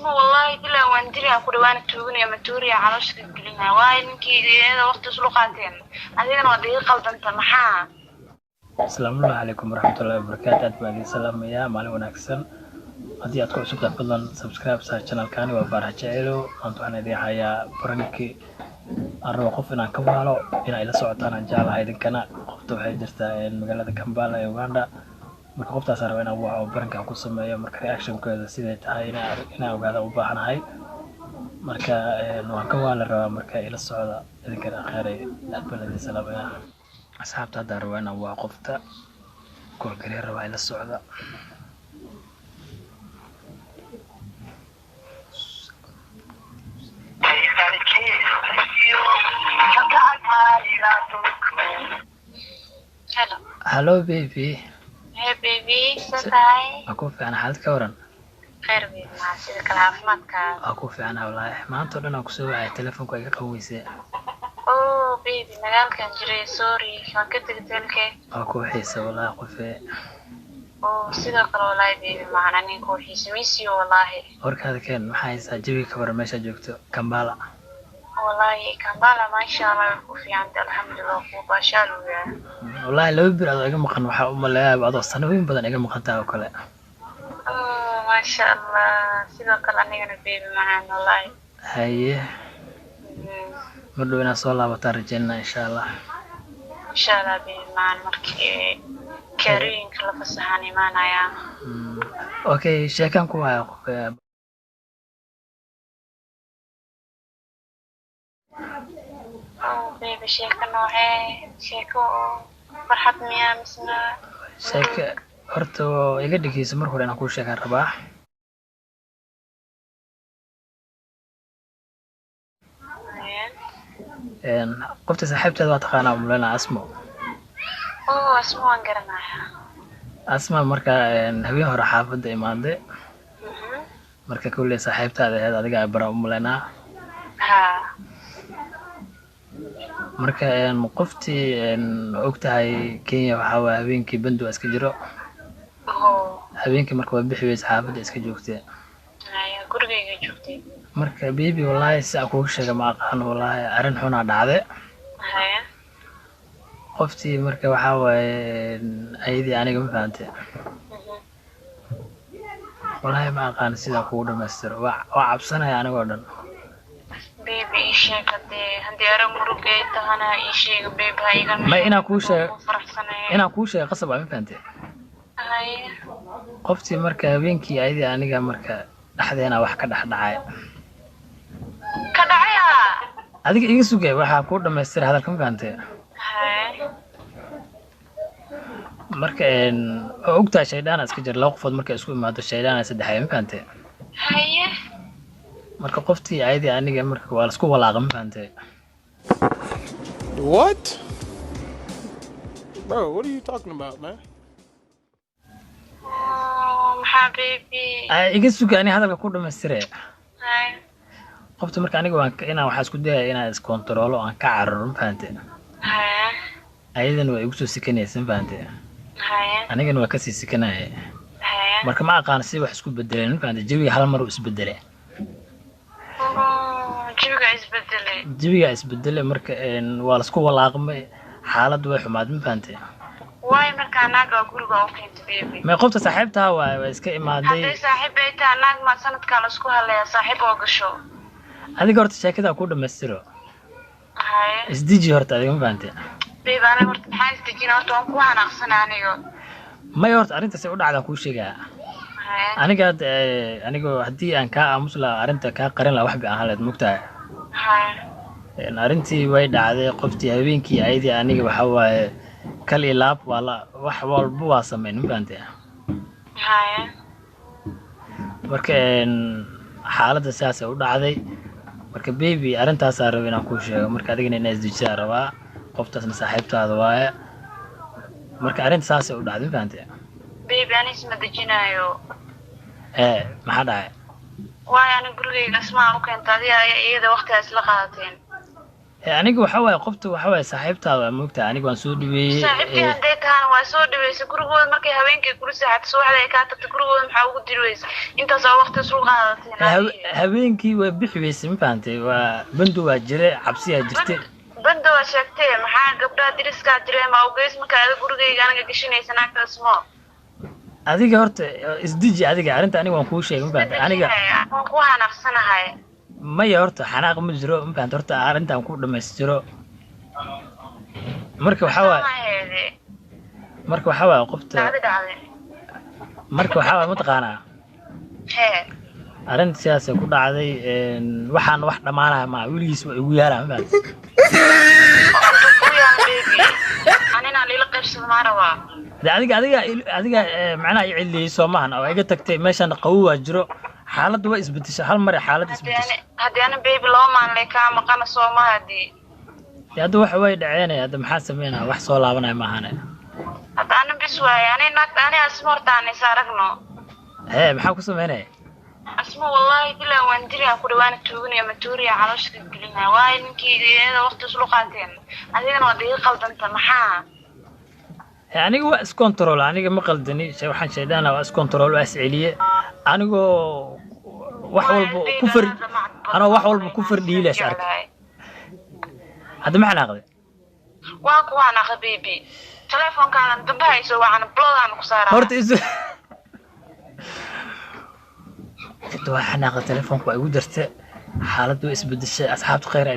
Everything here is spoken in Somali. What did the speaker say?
Asma wallahi bilaa waan dilaa ku dhawaana tuuganaya matuuriya caloosha ka gelinaya waayo ninkii iyada waqti islu qaateen adigana waa iga qaldanta maxaa. Asalaamu calaykum waraxmatullaahi wabarakaatu. Aad baan idin salaamayaa, maalin wanaagsan. Haddii aad ku cusubtahay fadlan subscribe saa channelkani. Waa Faarax Jaceylo. Maanta waxaan idin hayaa prank-i aan rabo qof inaan ka waalo, inay ila socotaan aan jeclahay idinkana. Qofta waxay jirtaa magaalada Kampala ee Uganda. Marka qoftaasaan raba inaan waco, prank-ka ku sameeyo. Marka reactionkeeda siday tahay inaan ogaada u baahanahay. Marka waan ka waali rabaa, marka ila socda idinkana. Kheyray, aad baan idin salaamayaa asxaabta. Haddaan rabaa inaan waco qofta, call garee rabaa, ila socda. Hello. Hello baby. Hey baby, see tahay? Waa ku fiican, xaalad ka waran? Khayr baby, maxaa sida kale caafimaadkaaga? Waa ku fiican wallaahi. Maanta oo dhan aan kusoo wacay, telefoonka iga qaban weysay. Oh baby, magaalkan jiray, sorry, waan ka tegay telke. Waa ku xiisa wallaahi qofee. Oh, sidoo kale wallahi baby, maxaan aniga ku xiisa, miss you wallahi. Warkaada keen, maxaa haysaa? Jawiga ka waran meeshaa joogto, Kampala? Wallahi Kampala maasha Allah way ku fiicantay, alxamdulillah, ku baashaal weeyaa. Wallaahi 2 bir adoo iga maqan waxaa u maleeyaa adoo sanooyin badan iga maqan tahay oo kale. Oh maasha Allah, sidoo kale anigana baby macaan wallahi. Haye. Mar dhow inaad soo laabataan rajeynaa insha Allah. Insha Allah baby macaan, markii kaarooyinka la fasaxaan imaanayaa. Okay, sheekaan ku haya qofee. Oh baby, sheeko noocee? Sheeko oo farxad miyaa misna? Sheeke horta iga dhegeyso, marka hore inaan kuu sheegaan rabaa. Haye. Qofta saaxiibteeda waa taqaanaa umaleynaa, Asmo. Oh, Asma waan garanayaa. Asma marka habeen hore xaafadda imaaday. Marka kolley saaxiibtaada ahayd adiga ay bara umaleynaa. Ha. Marka qoftii ogtahay Kenya waxaa waaye habeenkii bandu iska jiro. Oh. Habeenkii marka waa bixi weyse, xaafadda iska joogtay. Haya, gurigayga joogtay. Marka baby, wallaahi si aan kuugu sheega ma aqaan, wallaahi arrin xunaa dhacday. Haya. Qoftii marka waxaa waaye ayadii aniga, ma fahantay? Wallaahi ma aqaan sidaan kugu dhamaystiro, waa cabsanaya anigoo dhan. Baby, ii sheeg haddii arrin murug ay tahana ii sheeg baby, ha iga May inaan kuu sheego ku faraxsanaya. Inaan kuu sheego qasab ah, ma fahantay? Haya. Qoftii marka habeenkii ayadii aniga marka dhexdeena wax ka dhex dhacay. Ka dhacaya? Adiga iga sugay, waxaa kuu dhamaystira hadalka, ma fahantay? Haya. Marka waa ogtahay shaydaan iska jira, laba qofood markay isku imaado shaydaan saddexay, ma fahantay? Haye. Marka qoftii ayadii aniga marka waa laisku walaaqa, ma fahantay? What? Bro, what are you talking about, man? Oh, maxaa baby? Ay, iga sugay ani hadalka ku dhamaystire. Haya. Qofta marka aniga waan inaan waxaa isku dayaya inaan iskontaroolo, aan ka cararo, ma fahantay? Haya. Ayadana waa igu soo sikanaysa, ma fahantay? Haya. Anigana waa kasii sikanaya. Haya. Marka ma aqaan si wax isku bedeleen, ma fahantay? Jawiga hal mar uu isbedelay. Oh, jawiga isbedelay. Jawigaa isbedelay. Marka waa laisku walaaqmay, xaaladdu way xumaad, ma fahantay? Waay markaa naaga guriga u keentay baby? May, qofta saaxiibtaha waaye, waa iska imaaday. Hadday saaxiib ay tahay, naag ma sanadkaa laisku hadlayaa saaxiib oo gasho? Adiga horta sheekada ku dhamaystiro. Haye. Isdeji horta adiga, ma fahantay? Baby, aniga horta maxaa isdejina? Horta waan ku xanaaqsana aniga. May, horta arrinta say u dhacdaan kuu sheegaa. Haye. Aniga hadda aniga haddii aan kaa aamus lahaa, arrinta kaa qarin lahaa, wax bay ahaan lahayd, mogtahay? Haye. Arrintii way dhacday. Qoftii habeenkii ayadii aniga waxaa waaye kal iyo laab, waa la wax walba waa sameyn, ma fahantay? Haye. Marka xaaladda sidaasay u dhacday. Marka baby, arrintaasaa raba inaan kuu sheego. Marka adigana inaa isdejisaa rabaa, qoftaasna saaxiibtaada waaye. Marka arrinta saasay u dhacday, ma fahantay? Baby, ani isma dejinaayo. Ee, maxaa dhacay? Waayo ani gurigayga asmaa u keenta, adiga iyada waqtigaa isla qaadateen. Aniga waxa waaye qofta waxa waaye saaxiibtaada waa moogtahay, aniga waan soo dhaweeyey. Saaxiibtii hadday tahana waa soo dhaweysay gurigooda, markay habeenkii kula seexatay subaxda ay kaa tagtay gurigooda, maxaa ugu diri weysay intaas oo waqti islu qaadateen? Habeenkii waa bixi weysay, ma fahantay? Waa bando, waa jire, cabsiyaa jirtay. Banda waa sheegtee, maxaa gabdhaha diriskaa jireen ma ugeys marka ada gurigayga aniga gashanaysa naagtaas mo? Adiga horta isdeji adiga, arrinta aniga waan kuu sheegay, ma fahantay? Aniga waan ku xanaaqsanahay. Maya, horta xanaaq ma jiro, ma fahantay? Horta arrintan ku dhamaystiro. Marka waxaa waaye Maheede marka waxaa waaye qofta dhacday dhacday. Marka waxaa waaye mataqaanaa Hee. arrinta sidaasay ku dhacday. Waxaan wax dhammaanaya maa, weligiis waa igu yaalaa, ma fahantay? Intuu ku yaal baby, anina lila qaybsado maa rabaa. De adiga macnaha i celiyey soo maahan oo iga tagtay. Meeshan qabow waa jiro, xaaladda waa isbedeshay, hal mar xaaladda isbedeshay. Haddii ani baby 2 maalin lay kaa maqana soo ma hadii. De hadda waxa way dhaceenaya, hadda maxaa sameynaya? Wax soo laabanaya maahane. Hadda ani bis waaye, ani naagta ani Asma horta aan is aragno. Hee, maxaa ku sameynaya? Asma wallahi bilaa waan dilaa, ku dhawaana tuuganaya matuuriya caloosha ka gelinaya, waayo ninkii iyada waqti islu qaateen, adigana waad iga qaldanta, maxaa? Aniga waa iscontrol, aniga ma qaldani. Waxaan shaydaan waa iscontrol, waa isceliye, anigoo wax walba ku far anoo wax walba ku fardhiilays arkay. Hadda ma xanaaqday? Waa ku xanaaqa baby, teleefoonkaadan dambe hayso wacan, block-aan ku saaraa. Horta isu waa xanaaqa, telefoonka waa igu darta, xaaladdu waa isbedeshay, asxaabta khayr.